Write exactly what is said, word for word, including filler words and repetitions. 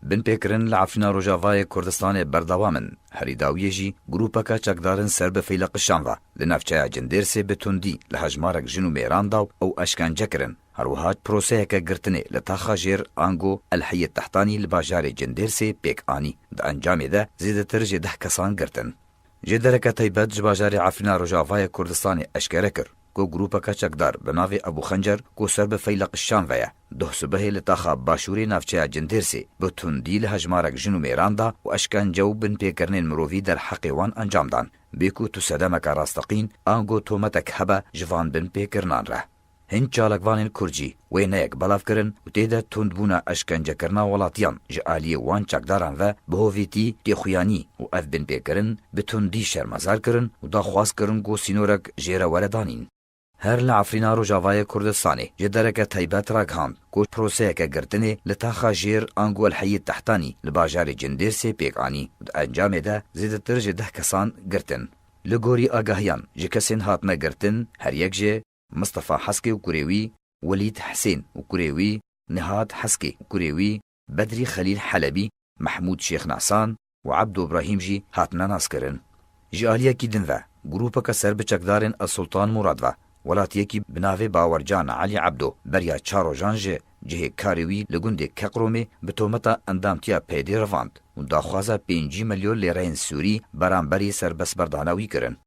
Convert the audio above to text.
Binpêkirin li Efrîna Rojavayê Kurdistanê berdewam in. Herî dawiyê jî grûpeke çekdar in ser bi Feyleqi Şam ve li navçeya Cindêrsê bi tundî li hejmarek jin û mêran da û ew eşkence kirin. Her wiha proseyeke girtinê li taxa jêr ango El Heyê Tehtanî li bajarê Cindêrsê pêk anî. Di encamê de zêdetir ji deh kesan girtin. Ji dereke taybet ji bajarê Efrîna Rojavayê Kurdistanê eşkere kir ku grûpeke çekdar bi navê Ebû Xencer ku ser bi Feyleq Şam ve ye, duh sibehê li taxa başûrê navçeya Cindêrsê bi tundî li hejmarek jin û mêran da û eşkence û binpêkirinên mirovî derheqê wan encam dan. Bê ku tu sedemeke rasteqîn ango tometek hebe ji van binpêkirinan re. Hin çalakvanên Kurd jî wêneyek belav kirin û tê de tundbûna eşkencekirina welatiyan ji aliyê wan çekdaran ve bi hovîtî tê xuyanî û ev binpêkirin bi tundî şermezar kirin û daxwaz kirin ku sînorek jê re were danîn. Her li Efrîna Rojavayê Kurdistanê ji dereke taybet ragihand ku proseyeke girtinê li taxa jêr ango El Heyê Tehtanî li bajarê Cindêrsê pêk anî û di encamê de zêdetir ji deh kesan girtin. Li gorî agahiyan ji kesên hatine girtin, her yek jê Mistefa Heskê û kurê wî, Welîd Hisên û kurê wî, Nihat Heskê û kurê wî, Bedrî Xelîl Helebî, Mehmûd Şêxnasan û Ebdo Brahîm jî hatine naskirin. Ji aliyekî din ve, grûpeke ser bi çekdarên Ez Sultan Murad ve, welatiyekî bi navê Bawercan Elî Ebdo beriya çar rojan ji cihê karê wî li gundê Keqromê bi tometa endamtiya P Y D'ê revand û daxwaza pêncî milyon lêreyên Sûrî beramberî serbestberdana wî kirin.